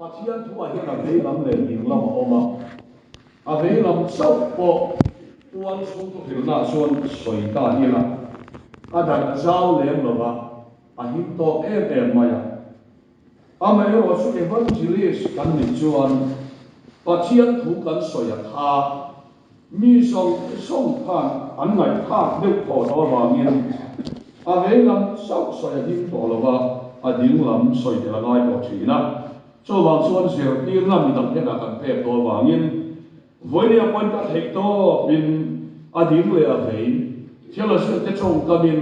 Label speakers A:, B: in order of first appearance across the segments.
A: Pathian thuah hian a vei lam leh ding lam a awm a, a vei lam chauh pawh tual chhung thuhrilhnaah chuan sawi ta ila, a dan a zau lem lo va, a him tawk em em mai a. Amaherawh chu evangelist kan nih chuan Pathian thu kan sawi a kha mi zawng zawng khan an ngaihthlak deuh tawh loh avangin a vei lam chauh sawi a him tawh lo va, a ding lam sawi tel a ngai tawh thin a. Chuvang chuan zirtirna midang hnenah kan pek tawh avangin vawinia point a theih tawpin a ding leh a vei thil a ziakte tawngkamin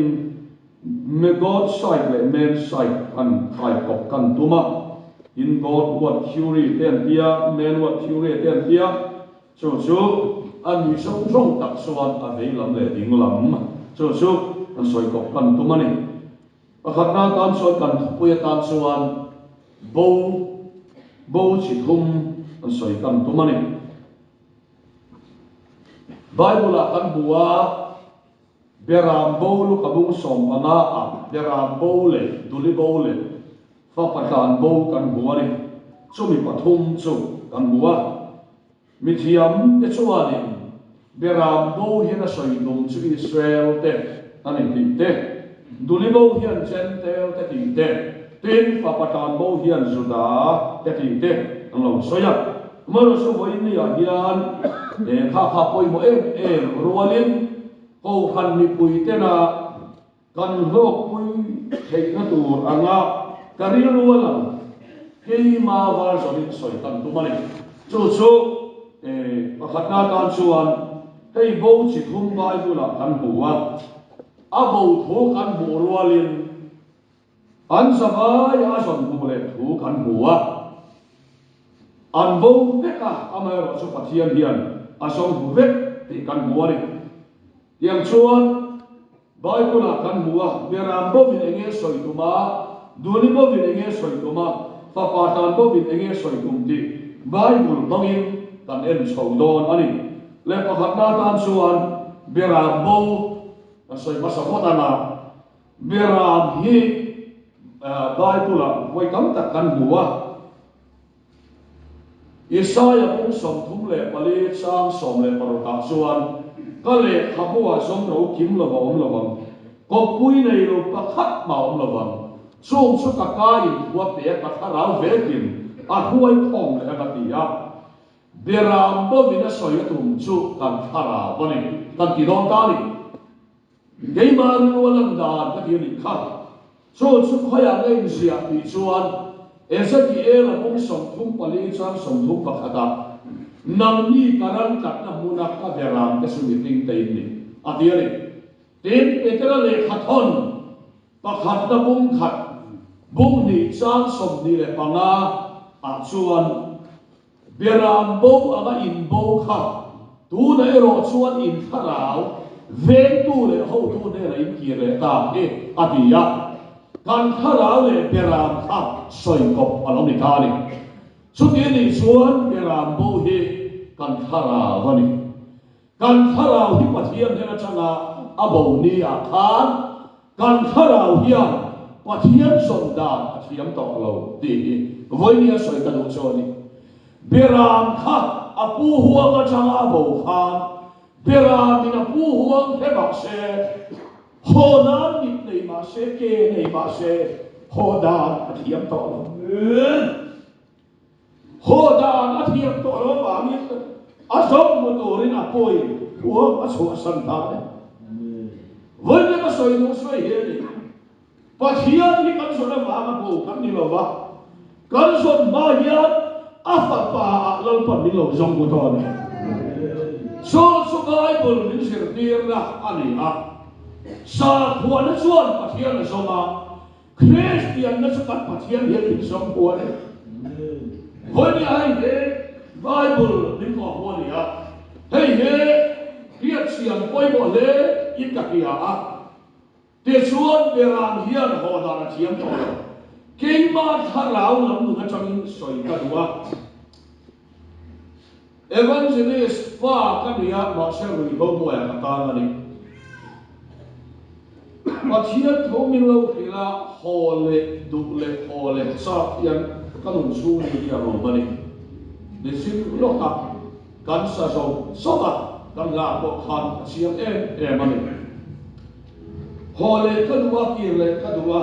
A: Me God side leh man side han khai kawp kan tum a, in God what theory te an tia, man what theory te an tia, chu chu a mi zawng zawng tak chuan a vei lam leh ding lam chu chu kan sawi kawp kan tum a ni. Pakhatna atan chuan kan thupui atan chuan bo bo chi thum kan sawi kan tum a ni. Bible ah kan hmu a. Beram bo lu ka bung 15 ah Beram bo leh Duli bo leh Fapa tlan bo kan hmu a ni. Chumi pathum chu kan hmu a. Mithiam te chuanin Beram bo hian a sawi tum chu Israel te a ni tih te, Duli bo hian Jentail te tih te, tin Fapa tlan bo hian Juda te tih te an lo sawi a. Amaherawhchu vawiin ni ah hian kha kha pawimawh em em rualin, Kohhran mipui tena kan hlawkpui theihna tur anga ka rilru a lang, keima version in sawi kan tum a ni. Chu chu pakhatna atan chuan hei bo chi thum Bible ah kan hmu a, a bo thu kan hmuh rualin an zavai a zawn hmuh leh thu kan hmu a, an bo vek a, amaherawh chu Pathian hian a zawng hmu vek tih kan hmu a ni. Tiang chuan Bible ah kan hmu a, Beram bovin enge sawi tum a, Duni bovin enge sawi tum a, Fapa tan bovin enge sawi tum tih Bible hmangin kan en chho dawn a ni. Leh pakhatna atan chuan Beram bo kan sawi hmasa phawt ang a, Beram hi Bible ah vawi tam tak kan hmu a, Isaia bung 34 chang 16 ah chuan, Ka lehkhabu ah zawng ro kim lo a awm lo ang, kawppui nei lo pakhat mah a awm lo ang, chung chu ka ka in thua pe a ka thlarau vekin a hruai khawm leh ang a ti a. Beram bovin a sawi a tum chu kan thlarau a ni, kan ti dawn ta a ni. Keimah rilru a lan dan ka ti a nih kha. Chu chu khawiah nge inziah tih chuan Ezekiel a bung 34 chang 31 ah Nangni ka ran tlatna hmuna ka beram te chu mihring te in ni a ti a ni. Tin, Petera lehkha thawn pakhatna bung khat bung hnih chang 25 ah chuan Beram bo anga in bo kha tunah erawh chuan in thlarau vengtu leh hotu hnenah in kir leh ta hi a ti a, kan thlarau leh beram kha sawi kawp a lo ni ta a ni. Chuti a nih chuan beram bo hi kan thlarau a ni. Kan thlarau hi Pathian hnen atanga a bo ni ah khan kan thlarau hian Pathian zawn dan a thiam tawh lo tih hi vawinia sawi ka duh chu a ni. Beram kha a pu huang atanga a bo khan Beram in a pu huang hre mah se, haw nan mit nei mah se, ke nei mah se, haw dan a thiam tawh lo. Haw dan a thiam tawh lo avangin a zawng hmu turin a puain huam a chhuahsan ta a ni. Vawiin ka sawi duh sawi hi a ni. Pathian hi kan zawn avanga bo kan ni lo va, kan zawn hma hian a fapa ah Lalpan min lo zawng hmu tawh a ni. Chu chu Bible min zirtirna a ni a. Sakhuana chuan Pathian a zawng a, Kristianna chu kan Pathian hian min zawng hmu a ni. Vawiin hei hi Bible min kawh hmu a ni a, hei hi hriatchhiam pawimawh hle in ka hria a. Tichuan Beram hian haw dan a thiam tawh lo. Keimah thlarau lam nun atangin sawi ka duh a. Evangelist pa ka ni a, mahse ruihhlo hnuaiah ka tan a ni. Pathian tho min lo hrilh a, haw leh duh leh haw leh chak hian. Ka nun chhung ni hi a rum a ni. Nichin lawkah kan sa zo zo a, kan lak pawh khan a chiang em em a ni. Haw leh ka duh a, kir leh ka duh a,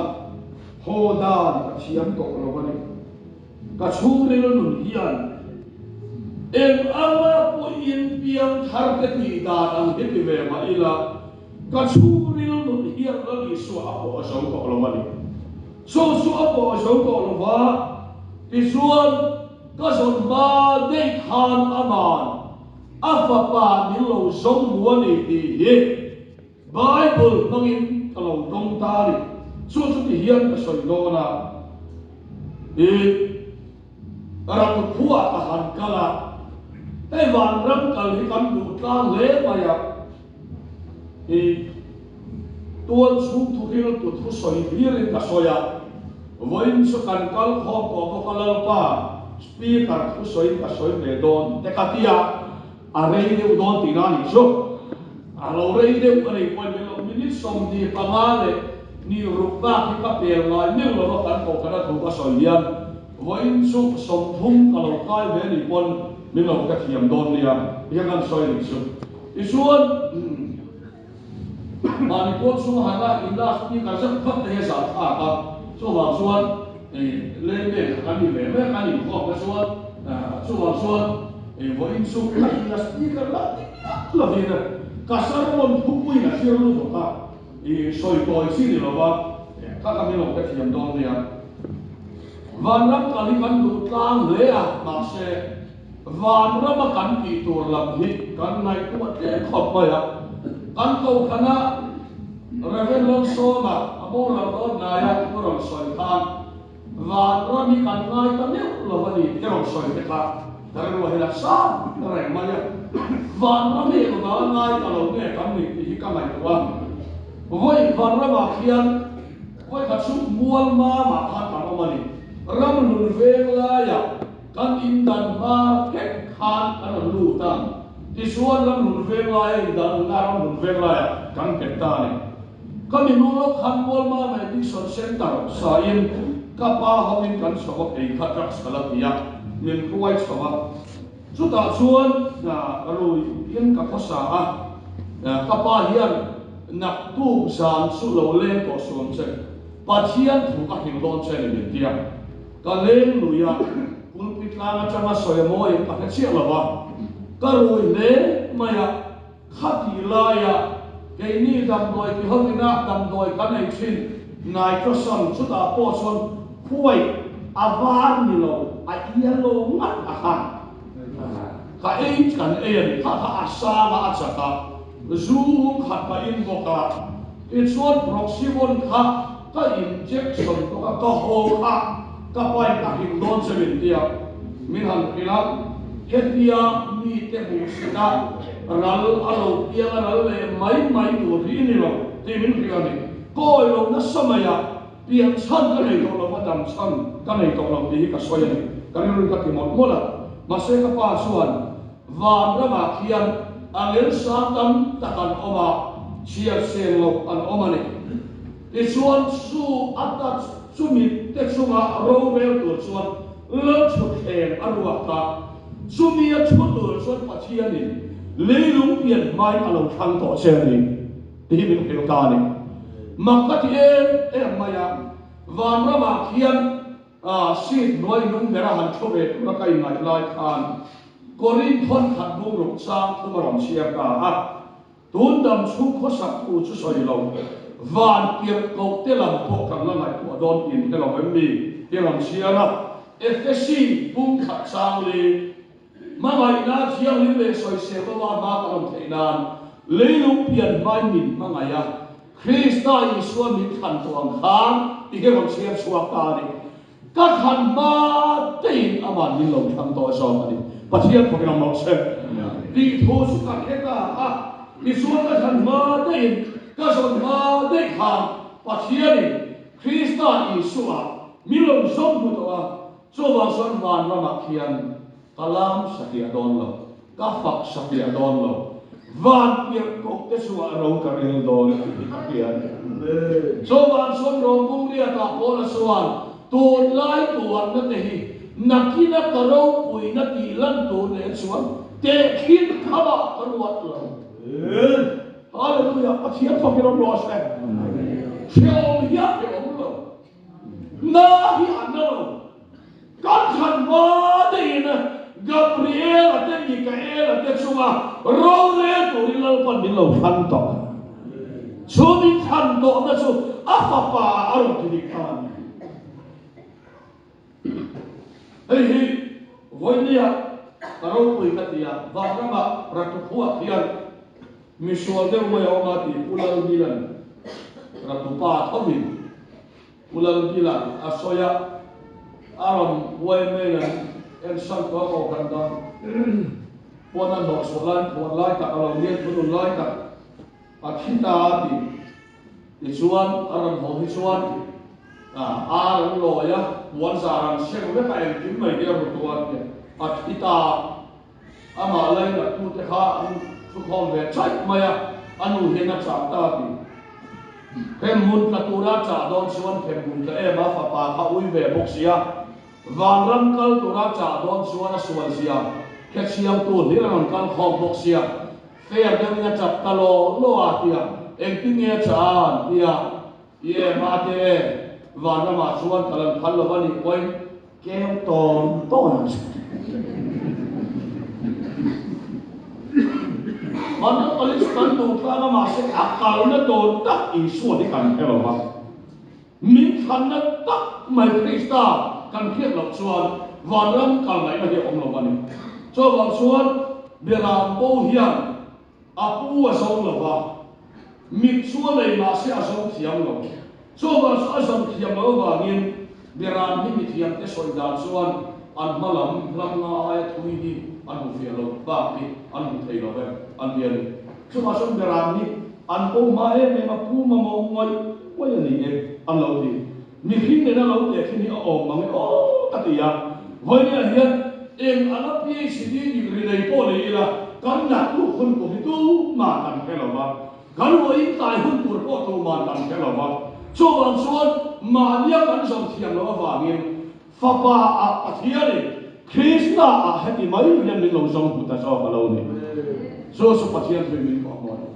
A: haw dan ka thiam tawh lo a ni. Ka chhungril nun hian eng anga pawhin piang thar te tih dan ang hi ti ve mah ila, ka chhungril nun hian Lal Isua a pawh a zo tawh lo a ni. Chu chu a pawh a zo tawh lo va, tichuan ka zawn hma daih khan aman a fapa min lo zawng mu a ni tih hi Bible hmangin ka lo dawng ta a ni. Chu chu ti hian ka sawi dawn a, i ram khuah ka han kal a, hei vanram kal hi kan duh tlang hle mai a, i tual chhung thuhil tu thu sawi hlirin ka sawi a, vawiin chu kan kal khawm tawh bawk a Lalpa Speaker thu sawiin ka sawi ve dawn te ka ti a, A rei deuh dawn tihna a nih chu. A lo rei deuh a nih pawhin min lo minute 25 leh ni ruk bak hi ka pel ngai meuh lo va kan kohhran a thu ka sawi hian vawiin chu 30 ka lo kai ve a nih pawn min lo ka thiam dawn nia ti kha kan sawi a nih chu. Tichuan mahni pawl chhunga han la in la speaker zet vak te hi a zah thlak a, chuvang chuan layman kha kan ni ve mai a, kan inkhawm te chuan chuvang chuan vawiin chu ka in la speaker la ti miah lovin ka sermon thupuiin a thlir lutuk a, sawi tawi chi ni lova ka ka min lo hrethiam dawn nia. Vanram kal hi kan duh tlang hle a, mahse Vanrama kan tih tur lam hi kan ngaihtuah tlem khawp mai a. Kan kohhrana Rev. Lalsawma a boral dawn hnaia thu rawn sawi khan Vanram hi kan ngai ta meuh lo a ni tih rawn sawi te kha ka rilruah hian a sang reng mai a. Vanram hi engvanga ngai ta lo nge kan nih tih hi ka ngaihtuah a. Vawi Vanramah khian vawikhat chu Mualmamah khan kan awm a ni. Ramhlun veng laiah Kan indan hma hlek khan kan rawn lut a, tichuan ramhlun veng laia indan na ramhlun veng laiah kan nghet ta a ni. Ka minu lawk khan Mualmama Addiction Centre sain ka pa hoin kan chho a phei kha drugs ka la ti a, min hruai chho a. Chutah chuan rui in ka khawsa a, ka pa hian naktuk zan chu lo leng tawh suam che, Pathian thu ka hrilh dawn che a ni min ti a. Ka leng lui a, pulpit tlang atanga sawi a mawi ka hre chiah lo va, ka rui hle mai a, khati laia keini damdawi ti hovina damdawi kan ei thin nitrosan chutah pawh chuan khuai a var ni lo, a yellow ngat a kha ka ei kan ei a ni, kha kha a sang a a chak a, zu um khat ka in bawk a, tichuan proxyvon kha Ka injection bawk a, ka haw kha ka pain a hlim dawn che min tia min han hrilh a, hetia mite hmuhsit a ral a lo piang a ral leh mai mai tur hi i ni lo tih min hrilh a ni. Ka awi lo nasa mai a, pian chhan ka nei tawh lo va, dam chhan ka nei tawh lo tih hi ka sawi a ni, ka rilru ka ti mawlh mawlh a, mahse ka pa chuan van ramah khian angel sang tam tak an awm a, chhiar seng loh an awm a ni. Tichuan, chu a ta chumi te chunga rorel tur chuan Lalthuthleng a ruak a, chumi a thu tur chuan Pathianin leilung pian hmain a lo thlang tawh che a ni tih hi min hrilh ta a ni. Mak ka ti em em mai a, vanramah khian seat hnuai nung bera han thu ve tura ka inngaih lai khan Korinth thawnkhat bungruk chang thum a rawn chhiar ta a. Tun dam chhung khawsak tu chu sawi lo, van tirh koh te lam pawh kan la ngaihtuah dawn tih hre lo em mi? Ti rawn chhiar a, Efesi bung khat chang li, hmangaihna thianghlim leh sawisel lova hma kan awm theih nan leilung pian hmain min hmangaih a, Krista Isua min thlan tawh ang khan ti hi rawn chhiar chhuak ta a ni. Ka thlan hma tein aman min lo thlang tawh zawk a ni. Pathian thawkin awm rawh se. Tih thu chu ka hre ta a, tichuan ka thlan hma tein, ka zawn hma daih khan Pathianin Krista Isua min lo zawm hmu tawh a, chuvang chuan vanramah khian ka lam satliah dawn lo, ka fak satliah dawn lo, van tirh koh te chungah ro ka rel dawn tih hi ka hria a ni. Chuvang chuan Rawngkung riakah Paula chuan. Tunlai tuarna te hi nakina ka ropuina tih lan tur nen chuan tehkhin thamah ka ruat lo. Hallelujah! Pathian fakin awm rawh se. Hrehawm hi a hrehawm lo. Na hi a na lo. Kan thlan hma deuhin Gabriel-a te Mikael-a te chunga rorel turin Lalpan min lo thlan tawh a. Chu min thlan tawhna chu a fapa ah a rawn ti dik ta a ni. Hei hi vawinia ka ropui ka ti a, vanramah Ratukhuah hian misual deuh mai a awm a tih Pu Lalbila'n Ratupa thovin Pu Lalbila'n a sawi a, a rawn YMA-in an ensan tawh a kohhran dang pawn a hnawhchhuah laiin phuan lai tak a lo nia thunun lai tak a thi ta a ti. Tichuan a rawn haw hi chuan ar an lawi a, puan zar an seng vek a, engkim mai hi a ru tawh a ti a, a thi ta a. Amah lainattu te kha an thukhawm ve chaih mai a, a nu hian a chah ta a ti. Hremhmun tla tura a chah dawn chuan hremhmun tla em a, fapa kha ui ve bawk si a, vanram kal tura a chah dawn chuan a sual zia hrechiangtu hlir a rawn kal khawm bawk si a, fair deuhin a chap ta law law a ti a, engtin nge a chah a an ti a, Ye mate, vanramah chuan kal an phal lo va nih pawhin Keu tawn tawn ang che. Vanram kal hi chu kan duh tlang a, mahse a kalna dawn tak Isua hi kan hre lo va. Min thlanna tak mai Krista kan hriat loh chuan vanram kal ngaihna hi a awm lo va ni. Chuvang chuan Beram bo hian A pu a zawng lo va, mit chu a nei mahse a zawng thiam lo. Chuvang chu a zawng thiam lo avangin Beram hi mithiamte sawi dan chuan an hma lam hlam ngaia thui hi an hmu fiah lo bak hi an hmu thei lo e an ti a ni. Chuvang chuan Beram hi an bo hma em em a, pu mamawh ngawih ngawih a ni e an lo ti. Mihring nena lo tehkhin hi a awm mang e aw ka ti a, vawinia hian eng anga PhD degree nei pawh ni ila kan naktuk hun tur hi tumah kan hre lo va, kan vawiin tlai hun tur pawh tumah kan hre lo va, chuvang chuan mahnia kan zawm thiam loh avangin Fapa ah Pathianin Krista ah heti mai hian min lo zawng hmu ta zawk a lo ni. Chu chu Pathian thui min kawh mawi.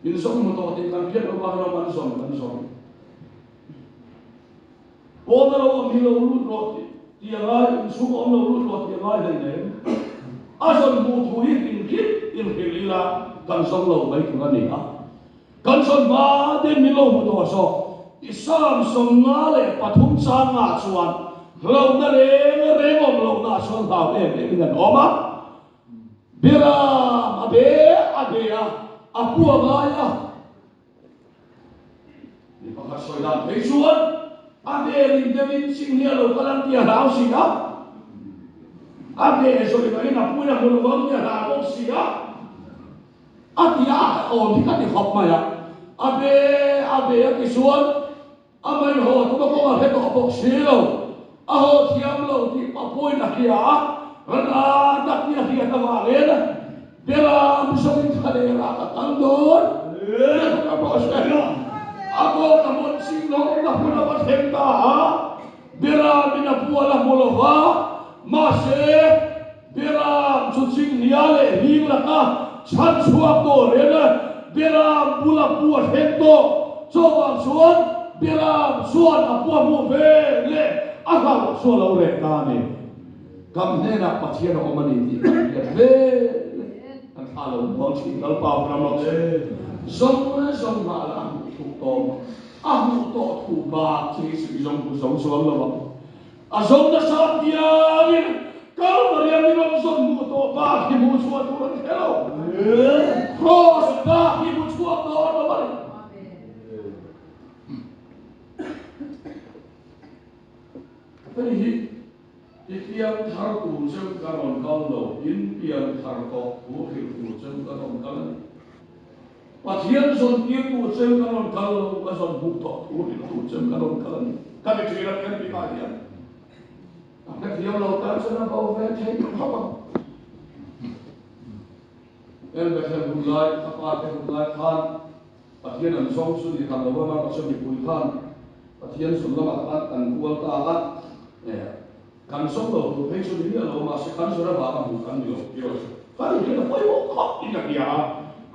A: Min zawng hmu tawh tih kan hriat loh vang hian kan zawng kan zawng. Pawna lo awm hi lo lut rawh tih tih a ngai, inchhung awm lo lut rawh tih a ngai hleinem. A zawn hmuh thu hi hlim hlim in hrilh ila kan zawng lo mai tur a ni a. Kan zawn hma ten min lo hmu tawh zawk. I Psalm 53 changah chuan hlauhna reng reng awm lohna chuan hlau em em in an awm a. Biram a be a be a, a pu a ngai a. Mi pakhat sawi dan phei chuan a hmelin deuhin chinghnia lo kal ang tih a hlau si a, a hmel sawi ngaihin a puin a hmu lo ang tih a hlau bawk si a, a ti a, a awm hi ka ti khawp mai a, a be a be a ti chuan A mai haw tum a kawng a hre tawh bawk si lo. A haw thiam lo tih pa pawhin a hria a, ran a tak hi a hriat avangin Beram zawngin thlalera ka kal dawn tih a bawk a hre. A kawng a hmun ching lo awmna hmun a va thleng ta a, Beramin a pual a hmu lo va, mahse Beram chu chinghnia leh hling laka chhan chhuak turin Beram bula pu a thleng tawh. Chuvang chuan Beram chuan a pu a hmuh ve leh a hlauh chu a lo reh ta a ni. Kam hnenah Pathian a awm a ni tih kan hriat ve leh kan thla lo muang thin Lalpa ram rawh se. Zawng zawng nghah lah a hmuh thup tawh a hmuh tawh thu bak chu hi zawng hmu zo chuang lo ang. A zawng nasa piangin Kalvaria mi rawn zawn hmuh tawh bak hi hmuh chhuah tur an hre lo. Kraws bak hi hmu chhuak dawn lo a ni. Hei hi i piang thar tur cheu ka rawn kal lo, in piang thar tawh thu hrilh tur cheu ka rawn kal a ni. Pathian zawn tirtu cheu ka rawn kal lo, ka zawn hmuh tawh thu hrilhtu cheu ka rawn kal a ni. Ka mi ṭhin a pian bikah hian a hrethiam lo tan chuan a bo ve thei khawp ang. El Bethel hun lai, ka pa te hun lai khan Pathian an zawng chu ni hran lo a, mahse mipui khan Pathian. Pathian zawn lamah khan kan kual ta a, kan zawng lo tur phei chu ni miah lo, mahse kan zawn avanga hmuh kan ni lo tih erawh chu kan inhriat a pawimawh khawp in ka hria a.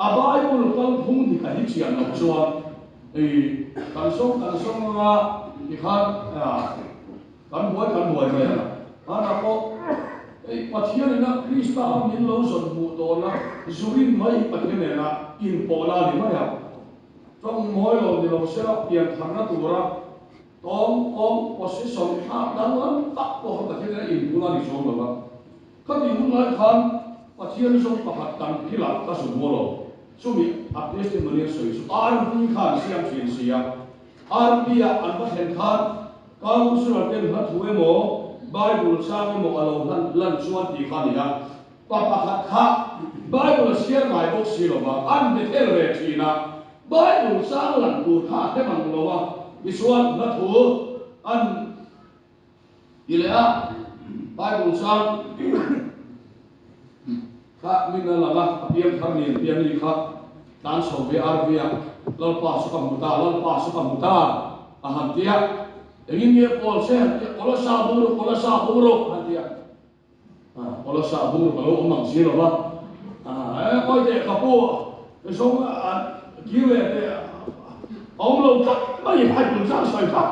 A: A Bible kalphung dik a hi chian loh chuan kan zawng kan zawng anga tikhan kan buai kan buai mai ang. Hmanah pawh hei Pathian ina Krista a min lo zawn hmuh tawhna zurin mai hi Pathian nena inpawhna a ni mai a. Tawng mawi lo ni lo sela pian tharna tura tawng awm position thlak danglam tak pawh kha Pathian ina inbul a ni chuang lo va. Khati hun lai khan Pathian zawng pakhat kan philah ka zu maw lo. Chumi a testimony a sawi chu RV kha an siam thin si a. RV ah an va thlen khan councillor ten hla thu emaw Bible chang emaw a lo hlan lan chuan tih kha a ni a. Pa pakhat kha Bible a siar ngai bawk si lo va, an Bethel ve thin a, Bible chang lan tur kha a hre mang lo a, tichuan hla thu an Ti leh a, Bible chuan kha min a lang a, a piang thar nen piang ni kha tlan chho ve RV a, Lalpa chu ka hmu ta, Lalpa chu ka hmu ta a han ti a, engin nge pawl che han ti a, Kolosa bung rawh, Kolosa bung rawh a han ti a. Kolosa bung rawh a lo awm ang si lo va, e kawi teh ka pu zawng kir leh teh a awm lo tlat mai Bible chuan sawi kha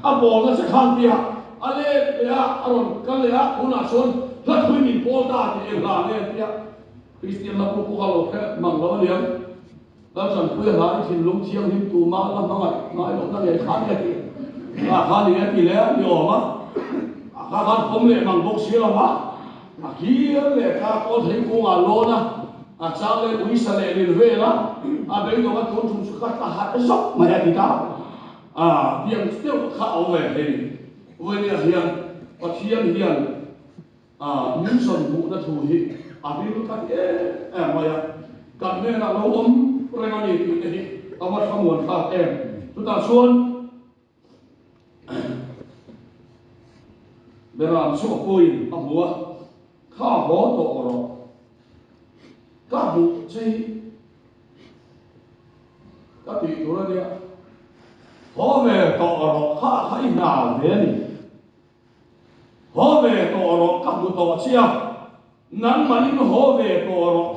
A: a pawl nasa khan tia a let leh a a rawn kal leh a tunah chuan hla thui min pawl ta tih eng hla nge tia Kristian hla pawh pawh kha lo hre mang lo aniang Laltanpuia hla i thinlung thianghlim tumah la hmangaih ngai lohna ngei kha nia tih a kha ni a ti leh a ni awm a, a kha khan pawm leh mang bawk si lo va, a kir leh ta kawl thei kungah lawn a, a chang leh uisa leh lin vel a, a beidawng a tun tum chu ka tla harh zawk mai a ti ta a, tiang deuh kha a awm ve thei ni. Vawinia hian Pathian hian A min zawn hmuhna thu hi a ril ka ti em em mai a, kan hnenah lo awm reng a ni tih te hi a va thlamuan thlak em. Chutah chuan Beram chu a puiin a hmu a, Kha haw tawh rawh, ka hmuh che hi ka tih tur a nia, haw ve tawh rawh, kha kha i hna ve a ni. Haw ve tawh rawh ka hmu tawh che a, nangmahin haw ve tawh rawh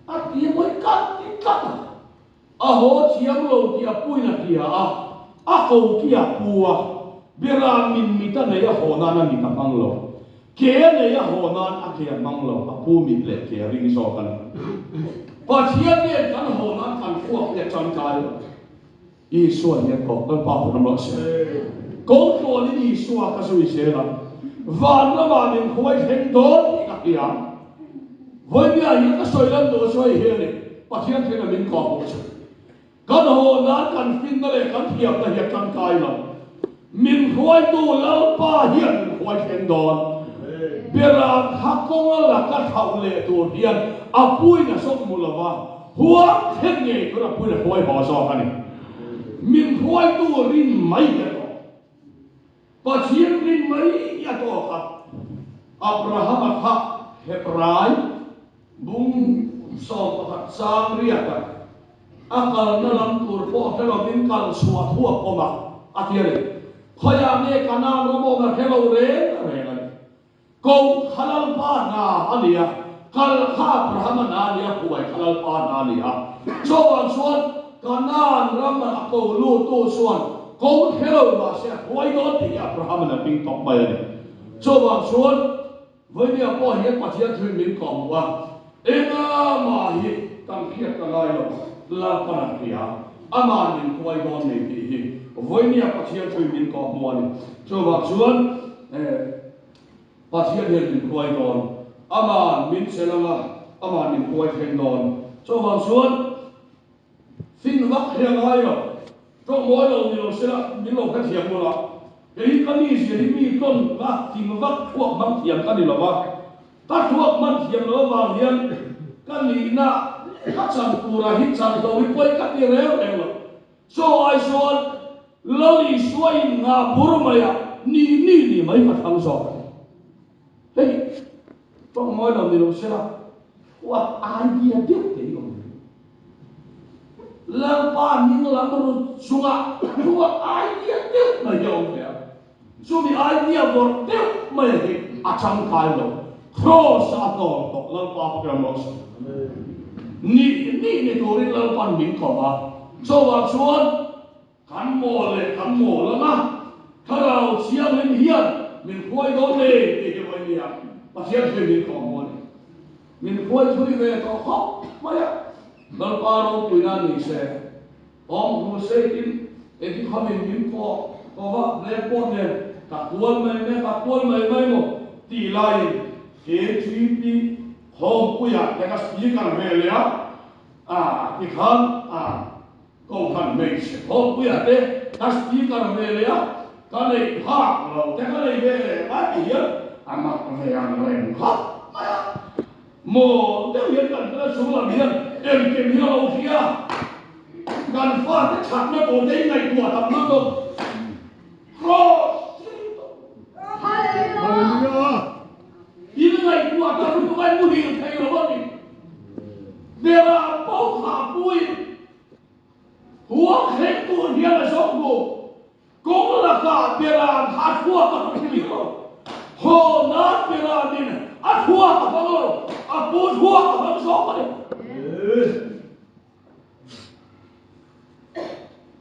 A: a ti mawi kan ti tlat a, a haw thiam lo tih a puin a hria a, a ko ki a pu a, Beran min mit a nei a haw nan a mit a hmang lo, ke a nei a haw nan a ke a hmang lo, a pu mit leh ke a ring zawk a ni. Pathian nen kan haw nan kan thluak hi a tangkai lo. Isua hian kawng Lalpa hun a mawlh se. Kawng tluanin Isua ka zui zel a, van ramah min hruai thleng dawn tih ka hria. Vawinia hian ka sawi lan duh chu hei hi a ni, Pathian thlen a min kawh hmuh chu. Kan haw nan kan finna leh kan thiamna hi a tangkai lo. Min hruaitu Lalpa hian min hruai thleng dawn. Beram kha kawnga laka thlauh leh tur hian a puin a sawk mu lova, huam thlen ngei tur a puin a hruai haw zawk a ni. Min hruaitu rin mai hi a tawk. Pathian rin mai hi a tawk a. Abrahama kha Hebrai bung 11 chang riaka A kalna lam tur pawh hre lovin kal chhuah thuak awm a, a ti a ni. Khawiah nge ka nang ram awm a hre lo reng reng a ni. Ko kha Lalpa hna a ni a, kal kha Abrahama hna a ni a, huai kha Lalpa hna a ni a. Chuvang chuan Kanaan ram a ko lutu chuan ko hre lo mahse a hruai dawn tih hi Abrahama'n a hming tawp mai a ni. Chuvang chuan Vawinia pawh hian Pathian thuin min kawhhmuh a, engah hi kan hriat ka ngai lo, Lalpan a hria, ama'n min hruai dawn nei tih hi Vawinia Pathian thuin min kawhhmuh a ni. Chuvang chuan Pathian hian min hruai dawn, ama'n min chelh ang a, ama'n min hruai thleng dawn. Chuvang chuan Fin vak hi a ngai lo. Tawng mawi lo ni lo sela min lo hrethiam bawlh a. Kei hi ka mi zia hi mi tawn va thing vak thluak hmang thiam ka ni lo va. Ka thluak hman thiam lo avang hian ka nihna ka chan turah hi chan hlo hi pawi ka ti reng reng lo. Chaw ai chuan Lal Isua in ngah bur mai a ni ni ni mai ka thlang zawk a ni. Hei tawng mawi lo ni lo sela thluak idea deuh te hi awm. Lalpa hming lam rut chunga thluak idea deuh mai hi a awm ve a. Chumi idea vawrh deuh mai hi a tangkai lo. Kraws a hnawm tawh Lalpa pawh hian rawh se. Nih nih ni turin Lalpan min ko va, chauhah chuan kan mawl leh kan mawl ang a, Thlarau Thianghlim hian min hruai dawn nei tih hi vawi nia Pathian thuin min ko hmu a ni. Min hruai thui ve tawh khawp mai a, Lalpa ropuina ni se. Awm crusade-in Edikhamin min pawh ko va, blackboard nen ka kual mai mai a, ka kual mai mai maw tih laiin KTP Khawmpuia te ka speaker ve leh a, a tikhan a Kohhran hmeichhe Khawmpuia te ka speaker ve leh a, ka neih phak lo te ka nei ve leh mai ti hian a mak ve ang reng khawp mai a. Maw deuh hian kan hmel chung lam hian engkim hi a lo hria. Kan fate thatna tur te hi ngaihtuah tam lutuk. Cross
B: Hallelujah!
A: In ngaihtuah tam lutuk a in muhil thei lo a ni. Bera pawh kha puiin huang thleng tur hian a zawng hmu. Kawng lakah Beran kha a thluak a hmang hlim lo. Haw nan Beranin a thluak a hmang lo, a pu thluak a hmang zawk a ni.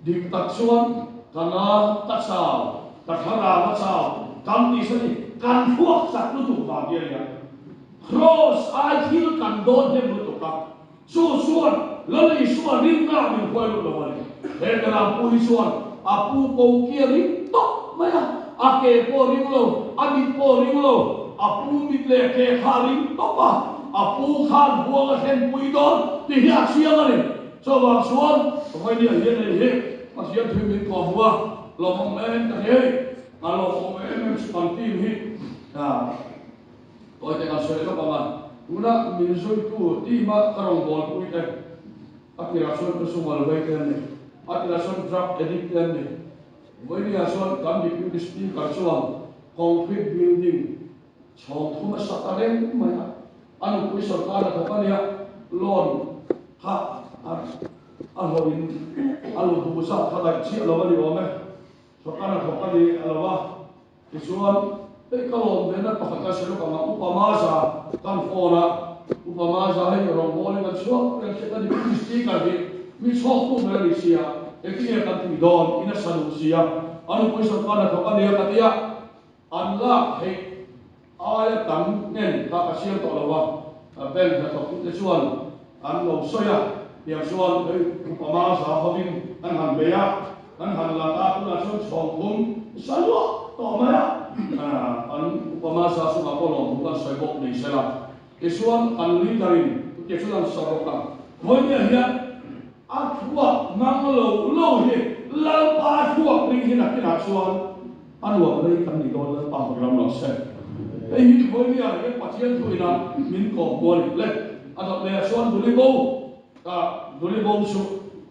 A: Dik tak chuan ka na ka chau, ka thlarau a chau, kan tih sa ni, kan thluak chak lutuk vang hi a nia. Kraws ai thil kan dawn hnem lutuk a, Chu chuan Lal Isua rinna min hruai lut lo a ni. He Beram pu hi chuan a pu ko ki a ring tawp mai a, a ke pawh a ring lo, a mit pawh a ring lo, a pu mit leh ke kha a ring tawp a, a pu khan huang a thlenpui dawn tih hi a chiang a ni. Chuvang chuan Vawinia hian hei hi Pathian thil min kawm hmu a, lawmawm em ka ti hei, a lawmawm em em chu kan team hi Tawite kan sawi lawk ang a, tuna min zuitu team-a ka rawngbawlpui te, a tirah chuan ka sumal vei te an ni, a tirah chuan drug addict te an ni. Vawinia chuan kan Deputy Speaker chuan concrete building chhawng thum a sa ta reng mai a, a nupui sorkar a thawk a nia, loan kha a hlawhin a lu duh zat kha daih chiah lo a ni awm e, sorkar a thawk a ni a lo a. Tichuan, hei ka lawm ve na pakhat a hre lawk ang a, Upa Maza kan phone a, Upa Maza hei rawngbawlin kan chhuak reng hriat a ni, Pu Speaker hi mi chhawktu ber a ni sia, engtin nge kan tih dawn, in a sa duh sia, a nupui sawrkar hnathawk a nia ka ti a, an lak theih aia tam hnen kha ka siam tawh lo va, bank hnathawktute chuan an lo sawi a, tiang chuan hei Upa Maza hovin an han bei a, Kan han la ta tunah chuan chhawng thum sa luah tawh mai a, an upa hmasa chungah pawh lawmthu kan sawi bawk ni sela. Tichuan kan leader in chutiang chuan an sawi rawk a, Vawinia hian a thluak hmang lo lo hi Lalpa thluak ring hi nakinah chuan a nuam rei kan ni dawn Lalpa hmu ram lo se. Hei hi Vawinia hian Pathian thuin a min kawh hmu a ni le. A dawt leh ah chuan Duli bo Ka Duli bo chu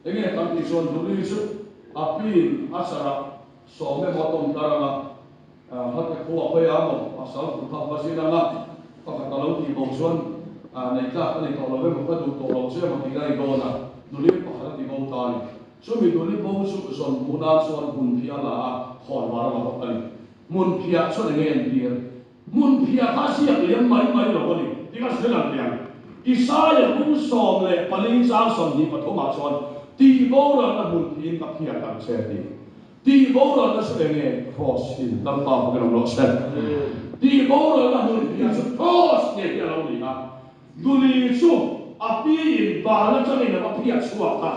A: enge kan tih chuan Duli chu a pin a charah sawm emaw a tawm tar anga, hlate khua khawi a maw pasal tur kha va zin anga, pakhat a lo tih bo chuan nei tlak a ni tawh lo emaw ka duh tawh lo che emaw tih a ni dawn a, Duli pakhat a ti bo ta a ni. Chumi Duli bo chu zawn hmuh nan chuan hmunphiah a la a, khawnvar a la bawk a ni. Hmunphiah chuan enge entir? Hmunphiah kha ziak liam mai mai lo a ni tih ka hre lang teh ang. Isaia bung 14 chang 23 ah chuan tih boralna hmunphiin ka phiat ang che a ti. Tih boralna chu eng nge? Cross in Lalpa bawkin awm rawh se. Tih boralna hmunphiah chu cross nge hi a lo ni a. Duli chu a pi in bal atangin a va phiat chhuak a,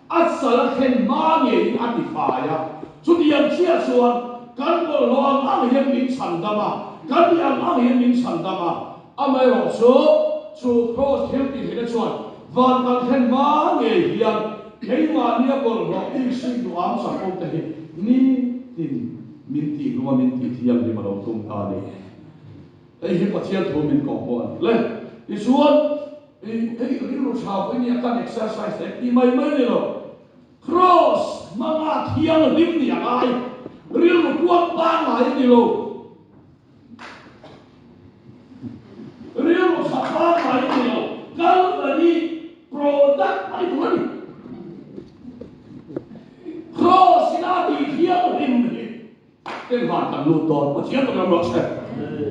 A: a chal a thlen hma ngeiin a ti fai a. Chutiang chiah chuan kan bawlhhlawh ang ang hian min chhan dam a, kan nih ang ang hian min chhan dam a. Amaherawh chu, chu kraws thil tih theihna chuan van kan thlen hma ngei hian keimahnia bawlhhlawh bik sing duh am chapo te hi nitin min tih hlum a, min tih thianghlim a lo tum ta a ni. Hei hi Pathian thu min kawh pawh a ni hle. Tichuan, hei rilru tha pawh i nia kan exercise leh tih mai mai ni lo. Kraws hmanga thianghlim ni a ngai. Rilru kuang pangngai a ni lo. Rilru tha pangngai a ni lo. Calvary product a ni tur a ni. Pathian tak ram rawh se.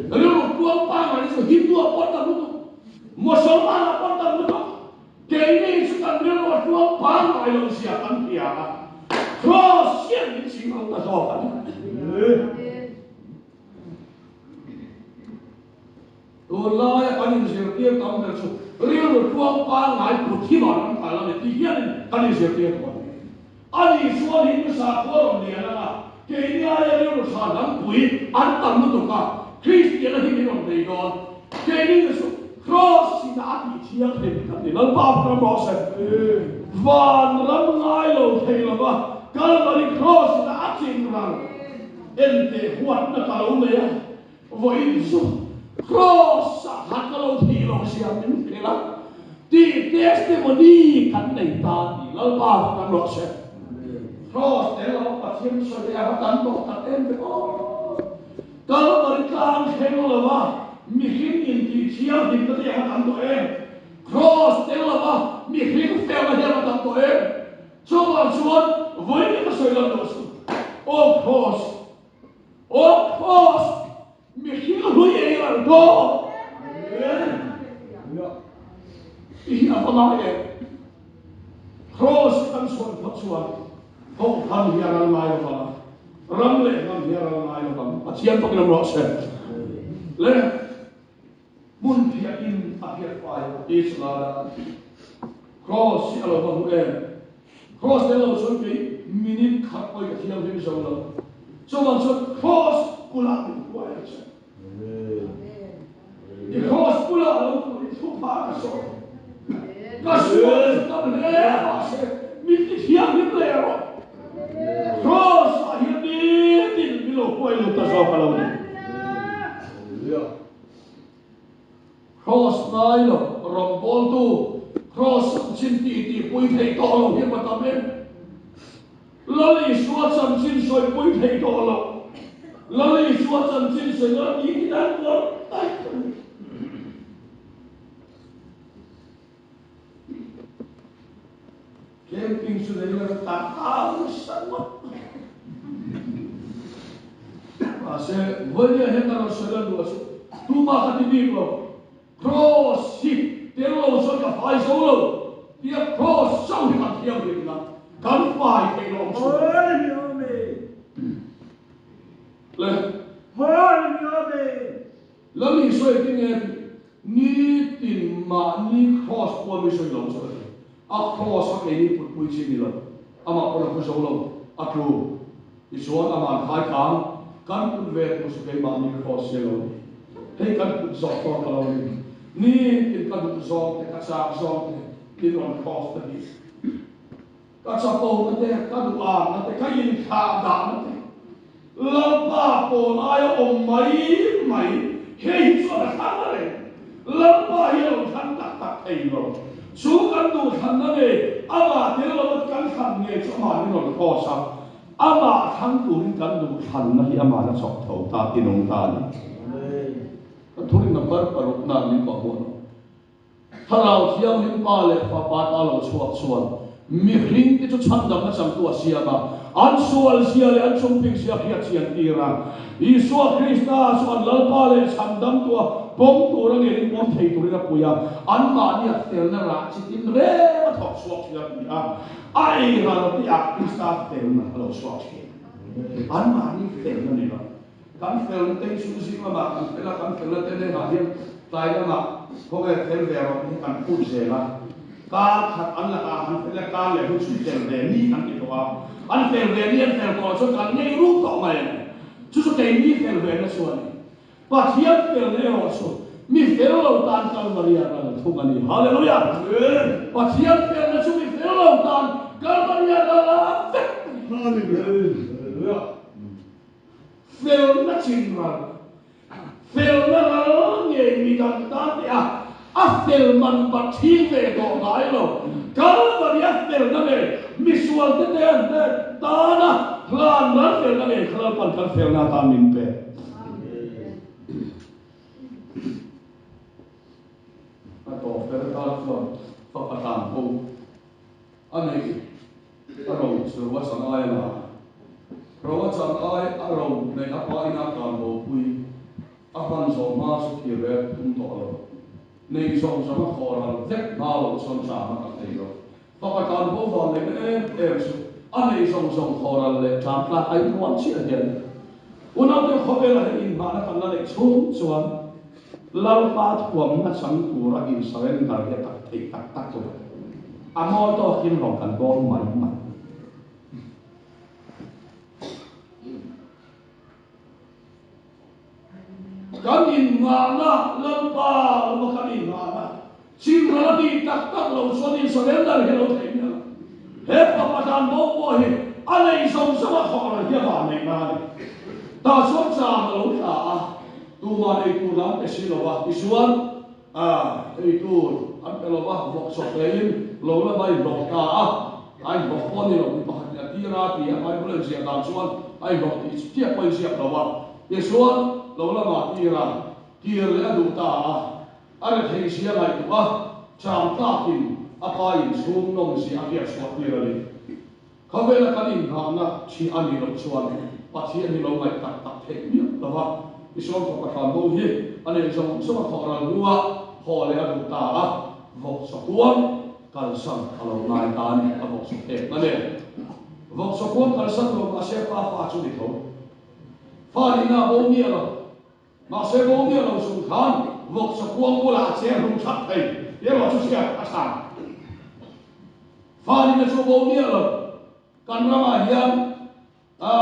A: Rilru tluang pangngai hi chu Hindu-ah pawh tam lutuk, Mosolman-ah pawh tam lutuk. Keini chu kan rilru a tluang pangngai lo zia kan hria a, Kraws hian min ching lo ta zawk a ni. Tunlaia kan inzirtir tam ber chu rilru tluang pangngai put hi van ram kai lo ni tih hianin kan inzirtir tawh a ni. Ani chuan in sakhua rawn lian ang a, keini aia rilru tha hnam-pui an tam lutuk a, Kristiana hi min rawn nei dawn. Keini chu Kraws ina a tih thianghlim kan ni. Lalpa ram rawh se. Van ram ngai lo thei lova Kalvari Kraws ina a ching ral enteh huatna ka lo nei a. Vawiin chu Kraws-ah khan ka lo thih loh zia min hrilh a, tih testimony kan nei ta a ni. Lalpa chu kan rawh se. Kraws tel lo Pathian sawi a va tam tawh tak em ve aw. Kalvari tlang thleng lo va mihring intih thianghlimna te a va tam tawh em. Kraws tel lo va mihring felna hi a va tam tawh em. Chuvang chuan vawiin ka sawi lan duh chu aw Kraws Aw Kraws, mihring hlui ei ral tawh. I hi a va ngai em? Kraws hi kan chhuan phawt chuan Kohhran hi a ral ngai lovang a, ram leh hnam hi a ral ngai lovang. Pathian pakin awm rawh se. Le hmun phiahin a phiat fai a ti chunga dan. Kraws hi a lo va hmu em? Kraws tel lo chuan kei minute khat pawhin ka thianghlim zo lo. Chuvang chuan kraws bulah min hruai ang che. I kraws bulah lo turin thupha ka sawi. Ka sual chu tam hle mahse min ti thianghlim leh rawh. Kraws ah hian nitin min lo hruai lut ta zawk a lo ni. Kraws ngai lo, rawngbawltu kraws chanchin tih tihpui theih tawh lo hi va tam em? Lal Isua chanchin sawipui theih tawh lo, Lal Isua chanchin sawi dawn tih hi dan kual daih a ni. Camping chu nei la ta au nasa ngawt mai. Mahse, Vawinia hian ka rawn sawi lan duh a chu, tumah ka ti bik lo. Kraws hi tel lo chuan ka fai zo lo tia kraws chauh hi kan thianghlimna kan fai theih loh ang chu. Le. Lal Isua i tinge tih nitin mahni kraws pawh mi sawi lo chu a ti. A kraws a keini putpui chi ni lo, amah pawn a pu zo lo, a tlu. Tichuan aman khai kang kan put ve tur chu keimahni kraws hi a lo ni. Hei kan put zawk dawn ka lo ni. Nitin ka duh zawng te, ka chak zawng te min rawn kraws ta hi. Ka chapo na te, ka duh ang na te, ka inthlah dah na te, Lalpa pawn aia awm mai mai, hei hi chuan a thlang a reng. Lalpa hi a lo thlang tak tak thei lo. Chu kan duhthlanna nge amah tel lova kan thlan nge chu amah min rawn cross a, amah thlang turin kan duhthlanna hi amah a chawk tho ta tinung ta a ni. Ka thurin number parukna min kawh hmuh lo. Thlarau Thianghlim Pa leh Fapa ta lo chhuak chuan mihringte chu chhandamna changtu a siam a, an sualzia leh an chungpingzia hriat chian tir a. Isua Krista chu an Lalpa leh chhandamtua pawm tura ngein pawm thei turin a pui a, anmahni a felna rah chi tin reng a thawk chhuak thin a ti a, a ei ral te ah Krista felna a lo chhuak thin. Anmahni felna ni lo. Kan felna te chu zing lamah kan fel a, kan felna te hnenah hian tlai lamah khawvel fel ve rawh tih hi kan phut zel a. Kar khat an lakah han fel a, kar leh hun chu fel ve ni kan ti tawh a. An fel ve ni an fel tawh chuan kan ngei ruk tawh mai a ni. Chu chu keini fel ve na chu a ni. Pathian felna erawh chu mi fel lo tan Kalvaria ral thung a ni. Hallelujah! Pathian felna chu mi fel lo tan Kalvaria ral a vek a ni. Hallelujah! Felna chin ral, felna ral ngei mi dang tan teh a, a fel man bat thing ve tawh ngai lo. Kalvari a felna ngei, misual te te an tan a hlan ral felna ngei kha Lalpan kan felna atan min pe. A tawp ber atan chuan fapa tlan ho a neih. A ro chu a chang ai a la. Ro a chang ai a ro neih a pa ina tlan bo pui. kir leh tum tawh lo. Nei zawng zawng a khawh ral vek hma loh chuan ṭam a kal thei lo. Fapa tan bo vang neihna em em chu a nei zawng zawng khawh ral leh ṭam tlak a inrual chiah hian unaute khawvelah hian inhmahna kan la neih chhung chuan Lalpa thuamna chang tura in surrender hi a tak theih tak tak lo. A mawi tawkin rawn kan bawl mai mai. Kan innghahna Lalpa lama kan innghahna chimral a nih tak tak lo chuan in surrender hi a lo theih miah lo. He fapa dan bo pawh hi a nei zawng zawng a khawh ral hi a vanneihna a ni. Tah chuan cham a lo tla a, tumah ei tur an pe si lo va, tichuan ei tur an pe lo va, vawk chawp leiin lo lama a inhlawh ta a, a inhlawh pawh a ni lo, mi pakhatin a tir a ti a, Bible a inziah dan chuan a inhlawh tih chiah pawh a inziak lo a, tichuan lo lama a tir a, kir leh a duh ta a, a rethei zia ngaihtuah a, cham tlakin a pa inchhung nawm zia a hriat chhuah tir a ni. Khawvela kan inghahna thi a nih loh chuan Pathian hi lo ngaih tak tak theih miah lo va, Isua fapa hran bo hi a neih zawng zawng a thawh ral hnuah haw leh a duh ta a, vawkchaw kuang kalsan a lo ngai ta a ni, a vawkchaw pek na nen. Vawkchaw kuang kalsan lo mahse pa fa chu ni tho. Fa nihna a bo miah lo. Mahse bo miah lo chung khan vawkchaw kuang bulah a cheng hlum that thei tih erawh chu hriat a tha. Fa nihna chu bo miah lo. Kan ramah hian a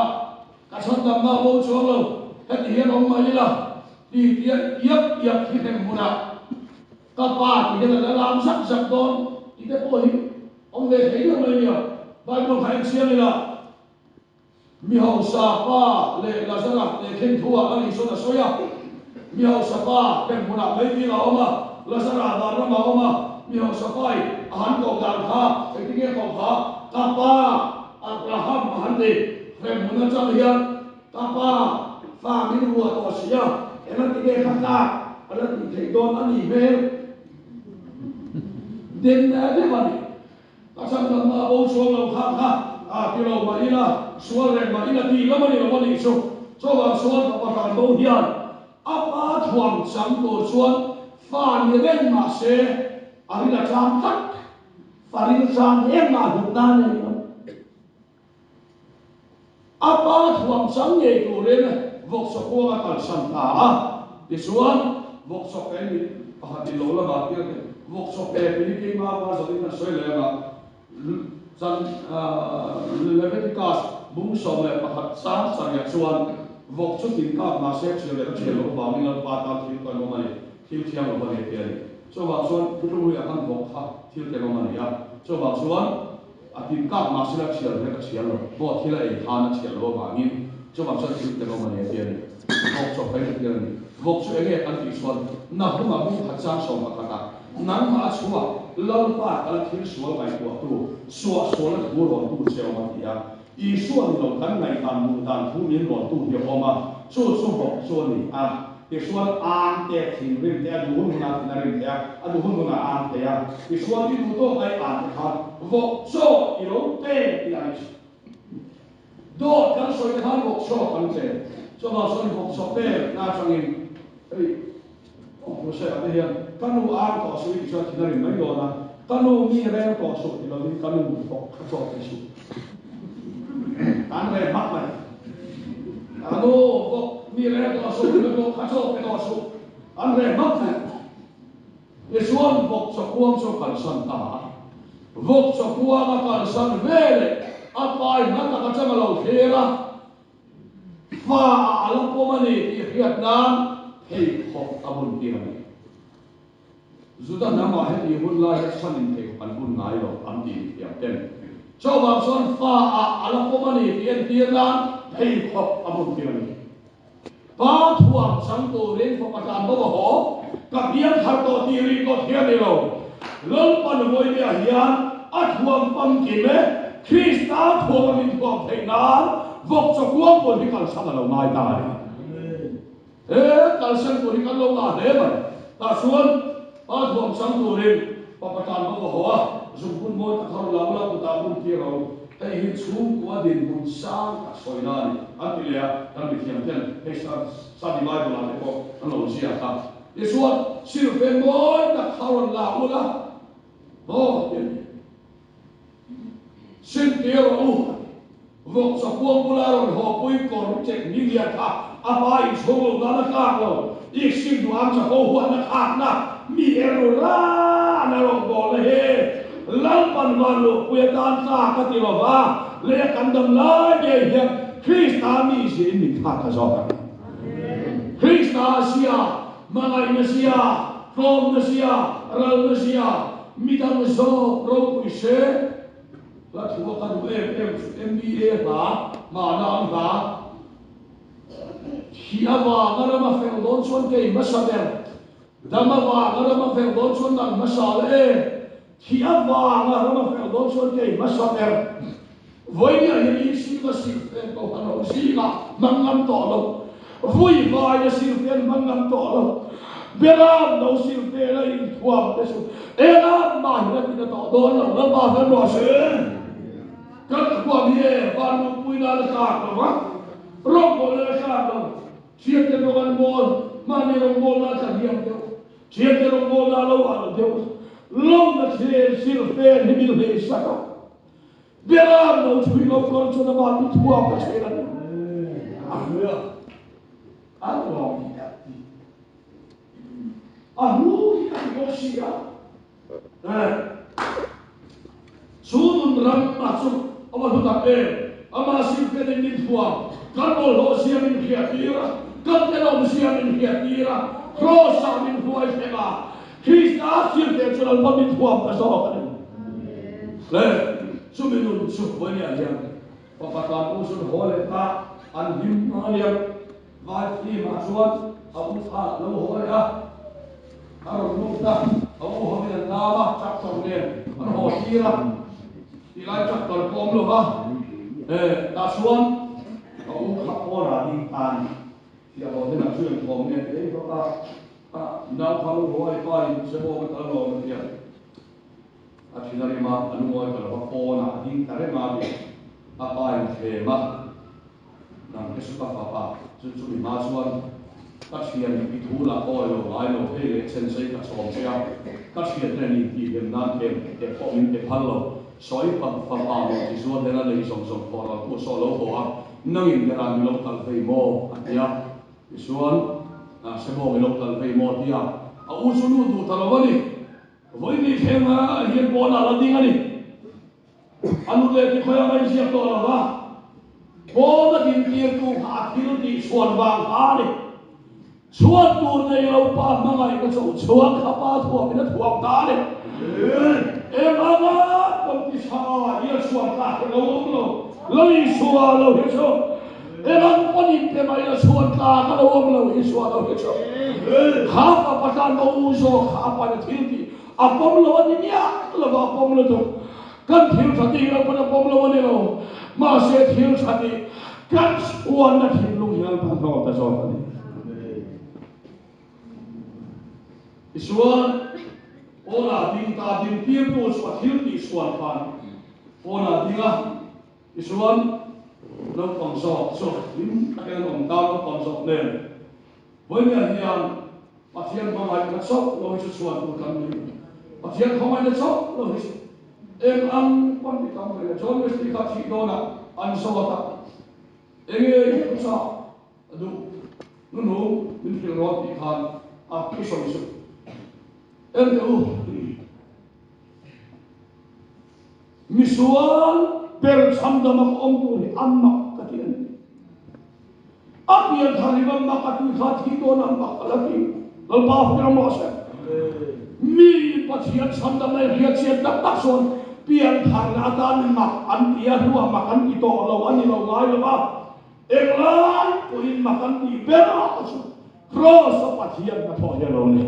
A: ka chhandamna a bo chuang lo, heti hian awm mai ila ti tia iak iak hi hrem hmunah ka pa ti hian a la lam zak zak dawn tih te pawh hi awm ve thei deuh mai nia. Bible kha en chiang ila. Mi hausa pa leh Lazara tehkhin thu-ah a Isuan a sawi a. Mi hausa pa hrem hmunah mai bik a awm a, Lazara van ramah a awm a. Mi hausa pain a han koh dan kha engtin nge a koh kha? Ka pa Abraham a han ti. Hrem hmun atang hian ka pa fa min ruah tawh si a, engati nge ka tlak a la tih theih dawn a nih hmel? Den deuh a ni. Ka chhandamna a bo chuang lo kha kha a ti lo mah ila, sual reng mah ila tih lam a ni lo a nih chu. Chuvang chuan fapa hran bo hian a pa thuam chang tur chuan fa ni reng mah se a ril a tlang tlat. Fa ril tlang hi engmah hlutna a nei lo. A pa thuam chang ngei turin vawkchaw kuang a kalsan ta a. Tichuan, vawkchaw pe ni pakhat in lo lamah tir teh. Vawkchaw pe tih hi keimah a var zawhin kan sawi leh ang a, chan Leviticus bung 11 sang sarih chuan vawk chu tin kak mahse thian leh a thian loh vangin Lalpa tan thil tenawm a ni, thil thiang lo a ni tih a ni. Chuvang chuan thuthlung hluiah khan vawk kha thil tenawm a ni a, chuvang chuan, A tin kak mah sila thial hle ka thial lo. Maw thil a ei khan a thial lo avangin chuvang chuan thil tenawm a ni a ti a ni. Vawk chawp ka intir a ni. Vawk chu enge kan tih chuan Nahuma bung khat chang 11 ah nangmah a chhuak Lalpa ka la thil sual ngaihtuahtu suah sualna thu rawntu che awm a ti a. Isua ni lo kan ngaihdan duh dan thu min rawntu hi a awm a, chu chu vawk chu a ni a. Tichuan ang te thinrim te a duh hun hunah thin a rim thei a, a duh hun hunah a ang thei a. Tichuan i duh tawk ai ang te khan vawk chaw i lo pe tih a ni thin. Dawt kan sawi te khan vawk chaw kan pe. Chuvang chuan vawk chaw pek na atangin hei awm hmu hre ah te hian ka nu ang tawh suh i tih chuan thin a rim mai dawn a, ka nu mi rel tawh suh ti lovin ka nu vawk kha chaw pe suh. Kan rel hmak mai. Ka nu vawk mi rel tawh suh, ka nu kha chaw pe tawh suh. An rel hmak mai. Tichuan vawk chawkuang chu a kalsan ta a. Vawk chawkuang a kalsan veleh a pai hma tak atang a lo thlir a. Fa ah a la pawm a ni tih hriat nan pheikhawk a bun tir a ni. Juda hnamah heti hun lai hi chhan in pheikhawk an bun ngai lo an ti mithiam ten. Chuvang chuan fa ah a la pawm a ni tih entir nan pheikhawk a bun tir a ni. Pa thuam chang turin fapa tlan bo a haw, ka biang thar tawh tih rih tawh thiam ni lo. Lalpan vawinia hian a thuam famkim e, Krista thuam a min thuam theih nan vawk chawkuang pawn hi kalsan a lo ngai ta a ni. He kalsan tur hi kan lo ngah hle mai. Tah chuan pa thuam chang turin papa tan bawk a haw a, zungbun mawi tak ho lo la kutah bun tir ho. Hei hi chhungkua dinhmun sang tak sawina a ni an ti leh a, kan mithiam ten hei Study Bible ah te pawh an lo ziak a. Tichuan, silhfen mawi tak kha rawn la ula, maw ti a ni. Sintir rawh u, vawk chakuang bula rawn hawpui kawr chek ni lian kha a pa inchhung lo nan a tlak lo, iksik duh ang chapo huatna khakna mi er ru ran a rawn bawlna hi Lalpan van luhpui atan tlak a ti lo va, leia kan dam lai ngei hian Krista mizia in min thlak ta zawk ang. Krista zia, hmangaihna zia, tlawmna zia, ralna zia, midang zawk ropui hre hla thu a ka duh em em chu MBA hla, hmana an hla Thih avanga rama fel dawn chuan kei hmasa ber, dam avanga rama fel dawn chuan nang hmasa le e, thih avanga rama fel dawn chuan kei hmasa ber. Vawinia hian Isua silfen pawh a lo zingah hmang ngam tawh lo, vui vaina silfen hmang ngam tawh lo, Beram lo silfen a inthuam te chu engah mah hian a tina tawh dawn lo, Lalpa fel rawh se. Kan thuam hi e van luhpui nan a tlak lo va, rawngbawlna a tlak lo, thiante rawng an bawl, mahni rawngbawlna a tlahniam deuh, thiante rawngbawlna a lo alh deuh, lawmna thlen silfen hi min hleisak a. Beram lo chhui lo kawr chuan amah mi thuam ka ṭhen a ni. A hmu a, a nuam hi a ti. A hlu hi a ti bawk si a. Chu nun ram a chu a va hlu tak em! Amah silfen in min thuam, kan bawlhhlawh zia min hriattir a, kan tenawm zia min hriattir a, Kraws-ah min hruai thleng a, Krista silfen chu Lalpa min thuam ta zawk a ni. Le, chumi nun chu vawinia hian fapa tlan u chu haw leh ta, an hlim a liam. Vai film-ah chuan a u kha lo haw leh a, a rawn lut a, a u hovin an nam a, tractor nen an haw tir a, tilai tractor pawh awm lo va, tah chuan a u kha pawnah ding ta a ni. Fiah hlawh hnenah chu engthawm nge ti ei vak a, a nau kha lo haw a, i pa in se maw ka tal alawm a ti a, a thin a rim a, a lungawi ta lo va, pawnah a ding ta reng a ti, a pa in thlem a, nang te chu ka fapa, chu chu mi hma chuan ka thian i thu lah awi lo ngai lo, hei leh chen sei ka chawm che a, ka thian nen intihhlim nan kem te pawh min pe phal lo, sawi fapa maw ti zuar hnena lei zawng zawng thawh ral pawh saw lo haw a, Nangin berah mi lo kal vei maw? a ti a. Tichuan, Nahse maw mi lo kal vei maw? a ti a. A u chu nu duh ta lo a ni. Vawi ni thleng hian pawnah la ding a ni. A nu leh ti khawiah mah inziak tawh lo va, pawn a dintirtu kha a thil tih chhuan vang kha a ni. Chhuat tur nei lo pa hmangaihna chu chhuat kha pa thuamin a thuam ta a ni. Eng anga pawn ti tha i a chhuat tlak hi lo awm lo, Lal Isua lo hi chu eng ang pawn in pe mai la chhuat tlak a lo awm lo Isua lo hi chu. Kha pa patlan bo u zawk kha a pan a thil tih a pawm lo a ni miah lo va a pawm lutuk. Kan thil tha tih lo pawn a pawm lo a ni lo, mahse thil tha tih kan chhuanna thinlung hi Lalpa hlawt a zawk a ni. Tichuan, Pawnah ding ta ding tirtu chu a thil tih chhuan khan pawnah ding a, tichuan naupang zawk chu hlim takin an awm ta, naupang zawk nen vawinia hian Pathian hmangaihna chauh lo hi chu chhuan tur kan ni. Pathian khawngaihna chauh lo hi chu eng ang pawn ti tam ve le. John Wesley kha thih dawnah an zawt a, Enge i thuchah duh nunu min hrilh rawn tih khan a thusawi chu en teh u. Misual ber chhandam a ka awm tur hi a mak ka ti a ni. A pian thar hi va mak a ti kha thi dawn a mak a la ti. Lalpa hming ram rawh se. Mi Pathian chhandam na hriat chian tak tak chuan pian tharna atan mak an ti a, hnuah mak an ti tawh lo a ni lo ngai lo va. Englai pawhin mak an tih ber ah chu Kraws a Pathian hnathawh hi a lo ni.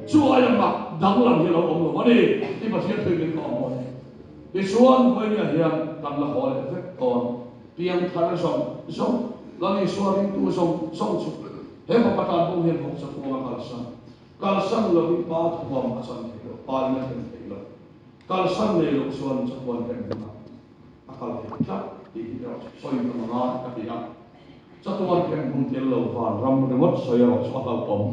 A: Chu aia mak danglam hi a lo awm lo a ni tih Pathian thuin min kawh mawi. Tichuan vawinia hian kan la haw leh vek dawn. Piangthar zawng zawng, Lal Isua ringtu zawng zawng chu he fapa tan pawh hian vawkcha kuang a kalsan. Kalsan lovin pa thuam a chan thei lo, pa in a thlen thei lo. Kalsan nei loh chuan chakuan reng hunah a kal thei tlat tih hi erawh chu sawi ka mangai ka ti a. Chatuan hrem hun tel lo van ram ringawt sawi erawh chu a hlauhawm.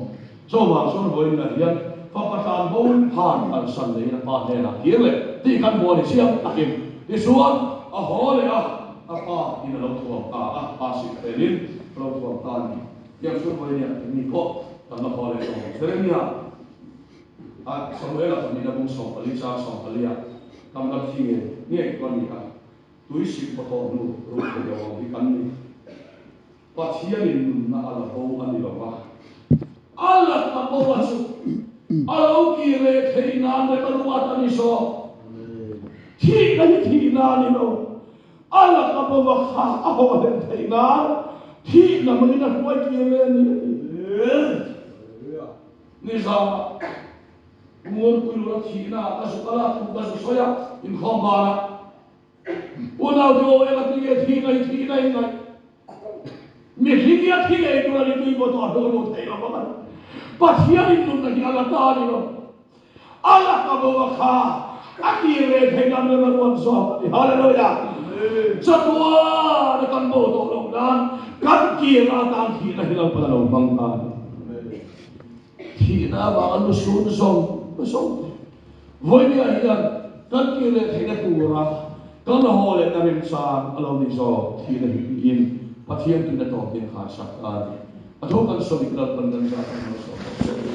A: Chuvang chuan vawiinah hian fapa tlan bo in phan kalsan neiin a pa hnenah kir leh tih kan hmu a ni chiang takin. Tichuan a haw leh a, a pa in a lo thuam ta a, pa sik felin a lo thuam ta a ni. Tiang chuan vawiinah mi pawh kan la haw leh dawn. Jeremia a Samuela pahnihna bung 14 chang 14 ah kan la thi ngei ngei tur a ni a, tui sik pawh tawh hnu ruh thei lo ang hi kan ni. Pathianin nunna a la bo a ni lo va, a la ta bo a chu a lo kir leh theih nan rem a ruat a ni zawk. Thihna hi thihna a ni lo, a la ta bo a kha a haw hlen theih nan thihna hmangin a hruai kir leh a ni a ti. Nizamah Ngunpui lura thihna ah ka zuk a la thu ka zu sawi a, inkhawm banah Unau te aw eng a ti nge thi ngai thi ngai ngai mihring hi a thi ngei tur a ni tui pawh tawh a hlawh thei lo vang a ni. Pathian in nunna hi a la ta a ni lo. A la ta bo a kha a kir ve thei nan rem a ruat zawk a ni. Hallelujah! Chatuan a kan bo tawh loh nan kan kirna atan thihna hi Lalpan a lo hmang ta a ni. Thihna avanga lu sun zawng zawng te vawinia hian kan kir leh theihna tura kan haw lehna remchang a lo ni zawk thihna hi tiin Pathian tuina tawpin a khar sak ta a ni. A thu kan sawi Lalpan kan zah kan lo sawm bawk se.